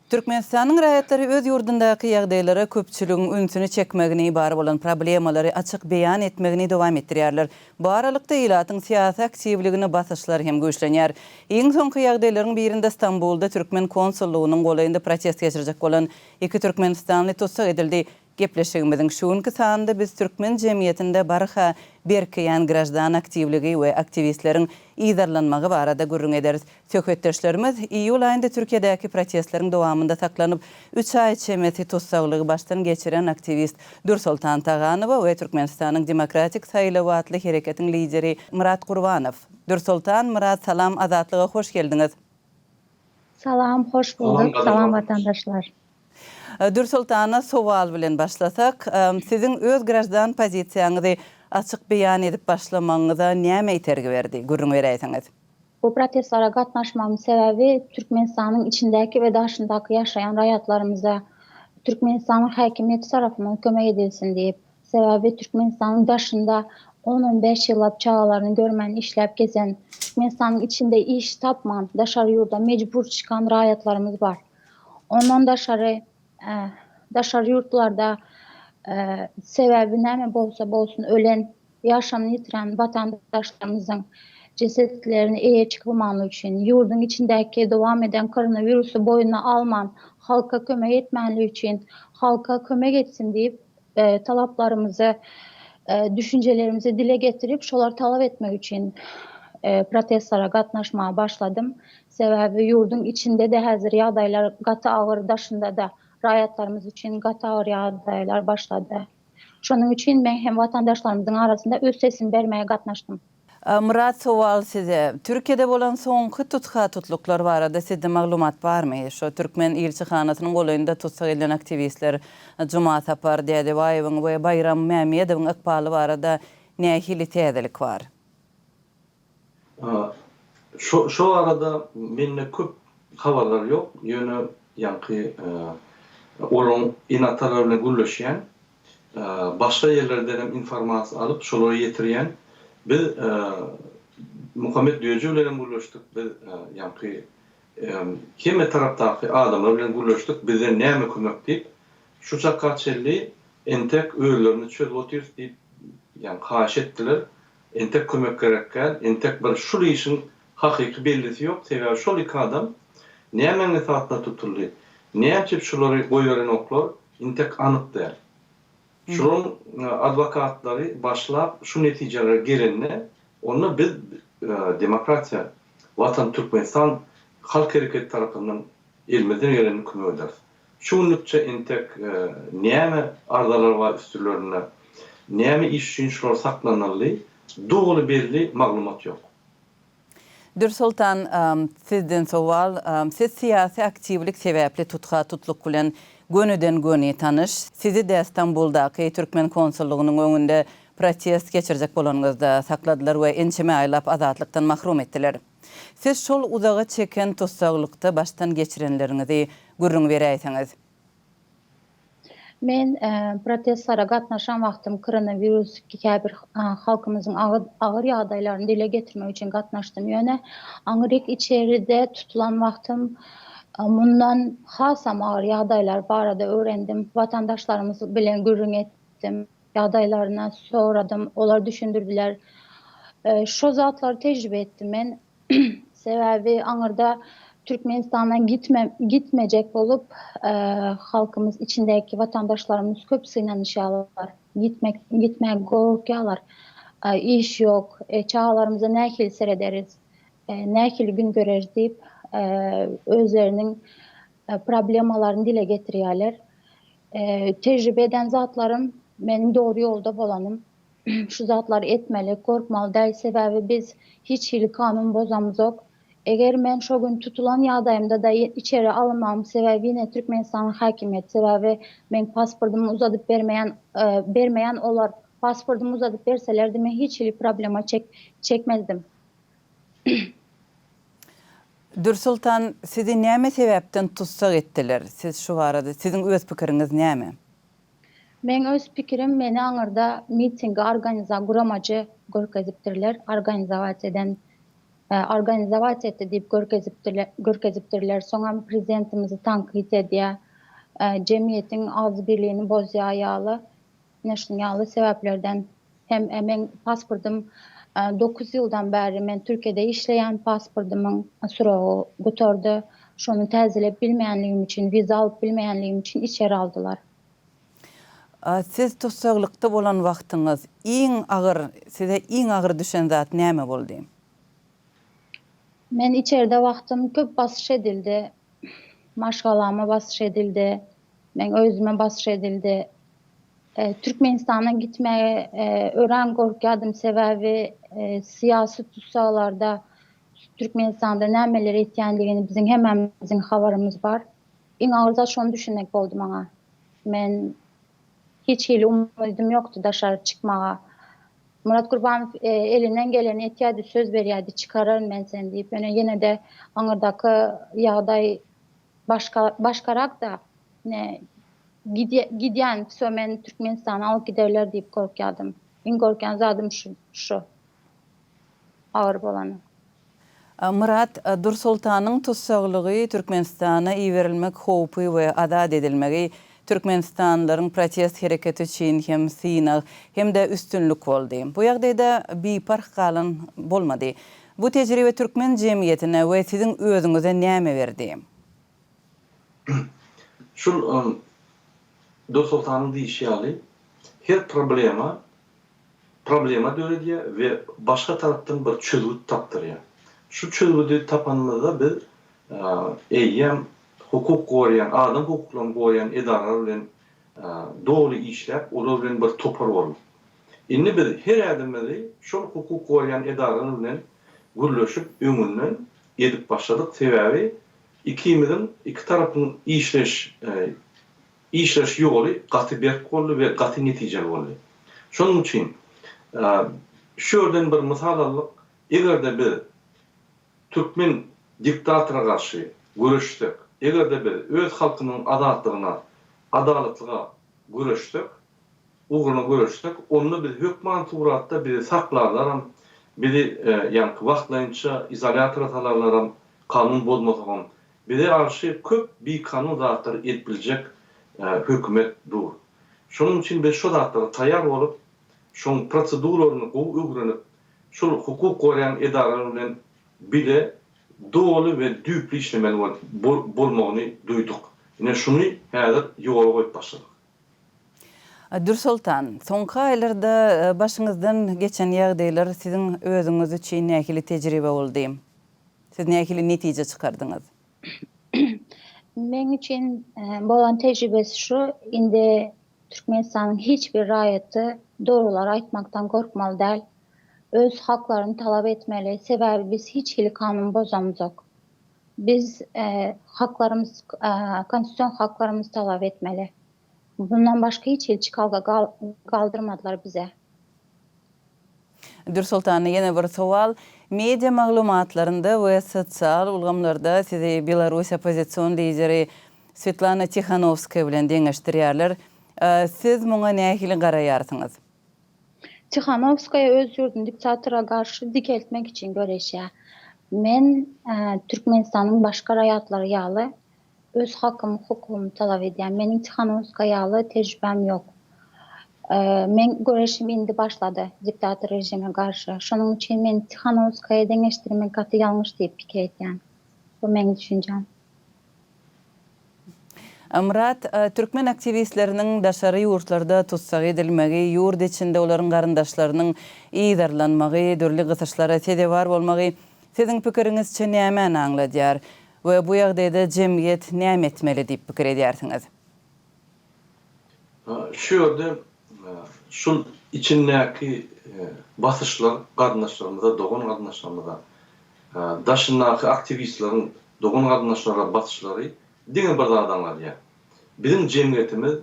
Türkmenistanyň raýatlary öz ýurdundaky ýagdaýlara köpçüligiň ünsüni çekmegini, bar bolan problemalary açyk beýan etmegini dowam etdirýärler. Bu aralykda, ilatyň syýasy aktiwligine basyşlar hem güýçlenýär. Iň soňky ýagdaýlaryň birinde Stambulda türkmen konsullygynyň golaýynda protest geçirjek bolan iki türkmenistanly tussag edildi. Gepleşigimiziň şu günki sanynda biz türkmen jemgyýetinde barha berkeýän graždan aktiwligi we aktiwistleriň yzarlanmagy barada gürrüň ederis. Söhbetdeşlerimiz iýul aýynda Türkiýedäki protestleriň dowamynda saklanyp, üç aý çemesi tussaglygy başdan geçiren aktiwist Dürsoltan Taganowa we Türkmenistanyň Demokratik saýlawy atly hereketiň lideri Myrat Gurbanow. Dürsoltan, Myrat salam Azatlyga hoş geldiňiz. Salam hoş bulduk salam watandaşlar. Dürsoltana sowal bilen başlasak, siziň öz graždan pozisiýaňyzy açyk beýan edip başlamagyňyza näme itergi berdi? Gürrüň beräýseňiz. Bu protestlere gatnaşmagymyň sebäbi Türkmenistanyň içindäki we daşyndaky ýaşaýan raýatlarymyza Türkmenistanyň häkimiýeti tarapyndan kömek edilsin diýip. Sebäbi Türkmenistanyň daşynda on-on bäş ýyllap çagalaryny görmän işläp gezen, Türkmenistanyň içinde iş tapman daşary ýurda mejbur çykan raýatlarymyz bar. Ondan daşary daşary ýurtlarda sebäbi näme bolsa bolsun ölen, ýaşamyny ýitiren watandaşlarymyzyň jesetlerine eýe çykylmany üçin, ýurduň içindäki dowam eden koronawirusy boýnuna alman, halka kömek etmänligi üçin, halka kömek etsin diýip talaplarymyzy, düşünjelerimizi dile getirip, şolary talap etmek üçin protestlere gatnaşmaga başladym. Sebäbi ýurduň içinde-de häzir ýagdaýlar gaty agyr, daşynda-da raýatlarymyz üçin gaty agyr ýagdaýlar başlady. Şonuň üçin men hem watandaşlarymyzyň arasynda öz sesimi bermäge gatnaşdym. Myrat sowal size. Türkiýede bolan soňky tutha-tutluklar barada sizde maglumat barmy? Şo türkmen ilçihanasynyň golaýynda tussag edilen aktiwistler Jumasapar Dädebaýewiň we Baýram Mämmedowyň ykbaly barada nähili täzelik bar? Şo şo barada mende köp habarlar ýok, ýöne ýaňky olaryň ene-atalary bilen gürleşýän, başga ýerlerdenem informasiýa alyp şolara ýetirýän. Biz Muhammet Düýeji bilenem gürleşdik, biz ýaňky hemme tarapdaky adamlar bilen gürleşdik, bizden näme kömek diýip. Şu çaka çenli entek özlerini çözüp otyrys diýip ýaňky haýyş etdiler. Entek kömek gerek däl, entek bir şul işiň hakyky bellisi ýok, sebäbi şol iki adam nämäň esasynda tutuldy, näçip şulary goýberenoklar intek anyk däl. Şularyň adwokatlary başlap şu netijelere gelende onda biz demokratiýa Watan Türkmenistan halk hereketi tarapyndan elimizden gelenini kömek ederis. Şu günlükçe entek näme arzalar bar üstülerinde, näme iş üçin şular saklanyldy doly belli maglumat ýok. Dürsoltan, sizden sowal, siz syýasy aktiwlik sebäpli tutha-tutluk bilen gönüden-göni tanyş. Sizi-de Stambuldaky türkmen konsullygynyň öňünde protest geçirjek bolanyňyzda sakladylar we ençeme aýlap azatlykdan mahrum etdiler. Siz şol uzaga çeken tussaglykda başdan geçirenleriňizi gürrüň beräýseňiz. Men protestlere gatnaşan wagtym koronawirus käbir halkymyzyň agyr ýagdaýlaryny dile getirmek üçin gatnaşdym. Ýöne aňryk içeride tutulan wagtym mundan hasam agyr ýagdaýlar barada öwrendim. Watandaşlarymyz bilen gürrüň etdim. Ýagdaýlaryny soradym, olar düşündirdiler. Şo zatlary tejribe etdim men. Sebäbi aňyrda Türkmenistandan gitme gitmejek bolup, halkymyz içindäki watandaşlarymyz köp synanyşýarlar. Gitmek gitmäge gorkýarlar. Iş ýok, çagalarymyza nähili serederis, nähili gün göreris diýip, özleriniň problemalaryny dile getirýärler. Tejribe eden zatlarym meniň dogry ýolda bolanym. Şu zatlary etmeli, gorkmaly däl, sebäbi biz hiç hili kanun bozamyzok. Eger men şo gün tutulan ýagdaýymda-da içeri alynmagymyň sebäbi ýene Türkmenistanyň häkimiýeti, sebäbi meň pasportymy uzadyp bermeýän bermeýän olar pasportymy uzadyp berselerdi men hiç hili problema çek çekmezdim. Dürsoltan, sizi näme sebäpden tussag etdiler? Siz şu barada siziň öz pikiriňiz näme? Meň öz pikirim meni aňyrda mitingi organiza guramajy görkezipdirler, organizowat eden. Organizowat etdi diýip görkezipdirler. Soňam prezidentimizi tankyt edýär. Jemgyýetiň agzybirligini bozýar ýaly. Ine şunuň ýaly sebäplerden hem meň pasportym dokuz ýyldan bäri men Türkiýede işleýän pasportymyň srogy gutardy. Şony täzeläp bilmeýänligim üçin, wiza alyp bilmeýänligim üçin içeri aldylar. Siz tussaglykda bolan wagtyňyz iň agyr, size iň agyr düşen zat näme boldy? Men içerde wagtym köp basyş edildi. Maşgalama basyş edildi. Meň özüme basyş edildi. Türkmenistana gitmäge örän gorkýardym, sebäbi syýasy tussaglarda Türkmenistanda nämeler etýändigini biziň hemmämiziň habarymyz bar. Iň agyr zat şony düşünmek boldy maňa. Men hiç hili umydym ýokdy daşary çykmaga. Myrat Gurbanow elinden geleni etýärdi, söz berýärdi, çykararyn men seni diýip. Ýöne ýene-de aňyrdaky ýagdaý başga başgarak-da. Ine, gidýän, wsýo meni Türkmenistana alyp giderler diýip gorkýardym. Iň gorkýan zadym şu, şu. Agyr bolany. Myrat Dursoltanyň tussaglygy, Türkmenistana iberilmek howpy we azat edilmegi türkmenistanlylaryň protest hereketi üçin hem synag, hem-de üstünlik boldy. Bu ýagdaýda biparh galan bolmady. Bu tejribe türkmen jemgyýetine we siziň özüňize näme berdi? Şul Dursoltanyň diýşi ýaly, her problema problema döredýär we başga tarapdan bir çözgüt tapdyrýar. Şu çözgüdi tapanymyzda biz eýýäm hukuk goraýan, adam hukuklaryny goraýan edaralar bilen doly işläp, olar bilen bir topar bolduk. Indi biz her ädimimizi şol hukuk goraýan edaralar bilen gürleşip öňünden edip başladyk. Sebäbi ikimiziň, iki tarapyň işleş Işleş ýoly gaty berk boldy we gaty netijeli boldy. Şonuň üçin, şu ýerden bir mysal aldyk, eger-de biz türkmen diktatora garşy göreşsek, eger-de biz öz halkymyzyň azatlygyna, adalatlyga göreşsek, ugruna göreşsek, onda biz hökman suratda bizi saklarlaram, bizi ýaňky wagtlaýynça izolýatora salarlaram, kanun bozmasagam, Bize garşy köp bikanun zatlary edip biljek hökümet dur. Şonuň üçin biz şo zatlara taýýar bolup, şoň proseduralaryny gowy öwrenip, şol hukuk goraýan edaralar bilen bile doly we düýpli işlemeli bolmagyny duýduk. Ine şuny häzir ýola goýup başladyk. Dürsoltan, soňky aýlarda başyňyzdan geçen ýagdaýlar siziň özüňiz üçin nähili tejribe boldy? Siz nähili netije çykardyňyz? Meň üçin bolan tejribesi şu, indi Türkmenistanyň hiç bir raýaty dogrulary aýtmakdan gorkmaly däl. Öz haklaryny talap etmeli. Sebäbi biz hiç hili kanun bozamzok. Biz haklarymyz, konstitusion haklarymyzy talap etmeli. Bundan başga hiç hili çykalga galdyrmadylar bize. Dürsoltana ýene bir sowal. Media maglumatlarynda we sosial ulgamlarda sizi belarus oppozision lideri Swetlana Tihanowskaýa bilen deňeşdirýärler. Siz muňa nähili garaýarsyňyz? Tihanowskaýa öz ýurduny diktatora garşy dikeltmek üçin göreşýär. Men Türkmenistanyň başga raýatlary ýaly Öz hakymy, hukugymy talap edýän. Meniň Tihanowskaýa ýaly tejribäm ýok. Meň göreşim indi başlady diktator režime garşy. Şonuň üçin meni Tihanowskaýa deňeşdirmek gaty ýalňyş diýip pikir edýän. Bu meň düşünjäm. Myrat, türkmen aktiwistleriniň daşary ýurtlarda tussag edilmegi, ýurt içinde olaryň garyndaşlarynyň yzarlanmagy, dürli gysyşlara sezewar bolmagy siziň pikiriňizçe nämäni aňladýar? We bu ýagdaýda jemgyýet näme etmeli diýip pikir edýärsiňiz? Şu ýerde şul içindäki basyşlar garyndaşlarymyza, dogan garyndaşlarymyza, daşyndaky aktiwistleriň dogan garyndaşlara basyşlary diňe bir zady aňladýar. Biziň jemgyýetimiz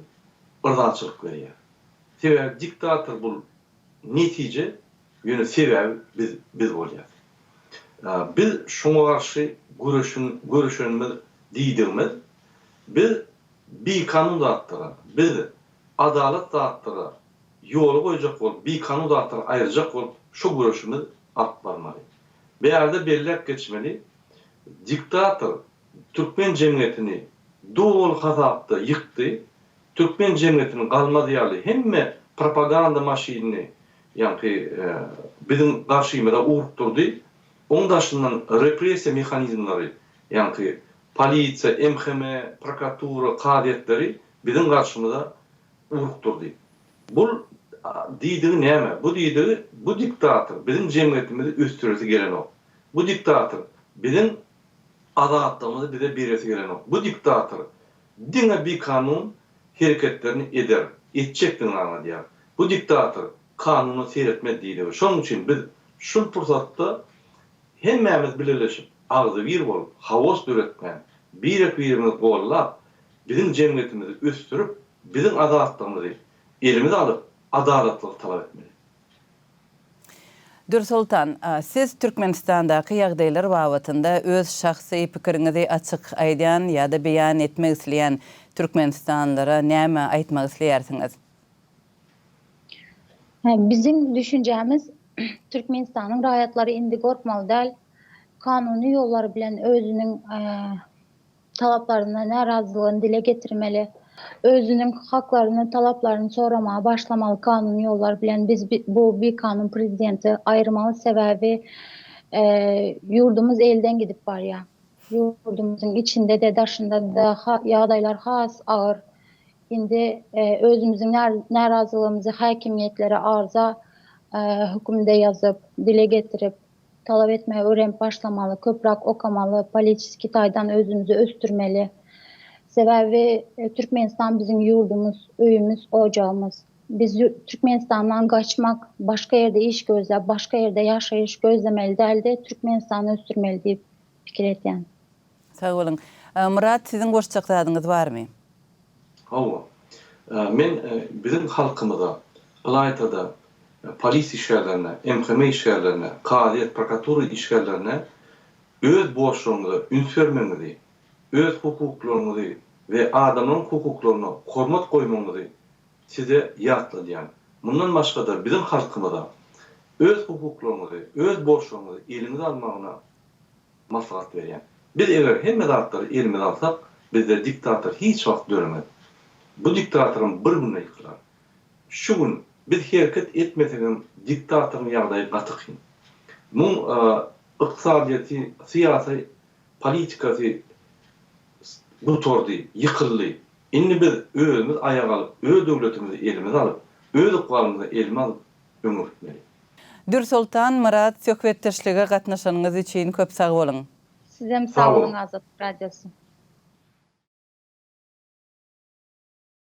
yrzaçylyk berýär. Sebäbi diktator bul netije Ýöne sebäbi biz biz bolýas. Biz şoňa garşy göreşiň göreşenimiz diýdigimiz biz bikanun zatlara, biz adalat zatlara ýola goýjak bolup, bikanun zatlary aýyrjak bolup şo göreşimiz alyp barmaly. Bärde belläp geçmeli, diktator türkmen jemgyýetini doly hasapda ýykdy, türkmen jemgyýetiniň galmaz ýaly hemme propaganda maşynyny ýaňky biziň garşymyza ugrukdyrdy, oň daşyndan repressiýa mehanizmleri ýaňky polisiýa, MHM, prokuratura, kazyýetleri biziň garşymyza ugrukdyrdy. Bul diýdigi näme? Bu diýdigi bu diktator biziň jemgyýetimizi ösdüresi gelenok. Bu diktator biziň azatlygymyzy bize beresi gelenok. Bu diktator diňe bikanun hereketlerini eder, etjekdigini aňladýar. Bu diktator kanuna seretmez diýdigi. Şonuň üçin biz şul pursatda hemmämiz bileleşip, agzybir bolup, haos döretmän, birek-birimizi gollap, biziň jemgyýetimizi ösdürip, biziň azatlygymyzy elimize alyp, adalatlygy talap etmeli. Dürsoltan, siz Türkmenistandaky ýagdaýlar babatynda öz şahsy pikiriňizi açyk aýdýan ýa-da beýan etmek isleýän türkmenistanlylara näme aýtmak isleýärsiňiz? Biziň düşünjämiz, Türkmenistanyň raýatlary indi gorkmaly däl, kanuny ýollar bilen özüniň talaplaryna närazylygyny dile getirmeli, özüniň haklaryny, talaplaryny soramaga başlamaly kanuny ýollar bilen biz bu bikanun prezidenti aýyrmaly sebäbi ýurdumyz elden gidip barýar. Ýurdumyzyň içinde-de daşynda-da ýagdaýlar has agyr. Indi özümiziň närazylygymyzy häkimiýetlere arza höküminde ýazyp, dile getirip, Talap etmegi öwrenip başlamaly, köpräk okamaly, politiski taýdan özümizi ösdürmeli. Sebäbi Türkmenistan biziň ýurdumyz, öýümiz, ojagymyz. Biz Türkmenistandan gaçmak, başga ýerde iş gözläp, başga ýerde ýaşaýyş gözlemeli däl-de, Türkmenistany ösdürmeli diýip pikir edýän. Sag boluň. Myrat, siziň goşjak zadyňyz barmy? Hawa. Men biziň halkymyza, ylaýta-da polis işgärlerine, MHM işgärlerine, kazyýet, prokuratura işgärlerine öz borçlaryňyza üns bermegiňizi, öz hukuklaryňyzy we adamlaryň hukuklaryna hormat goýmagyňyzy size ýatladýan. Mundan başga-da biziň halkymyza öz hukuklaryňyzy, öz borçlaryňyzy eliňize almagyna maslahat berýän. Biz eger hemme zatlary elimize alsak, bizde diktator hiç wagt döremez. Bu diktatoram bir günde ýykylar. Şu gün biz hereket etmesegem diktatoryň ýagdaýy gaty kyn. Muň ykdysadyýeti, syýasy politikasy gutardy, ýykyldy. Indi biz özümiz aýak alyp, öz döwletimizi elimize alyp, öz ykbalymyzy elime alyp öňe gitmeli. Dürsoltan Myrat söhbetdeşlige gatnaşanyňyz üçin köp sag boluň. Sizem sag boluň Azatlyk Radiosy.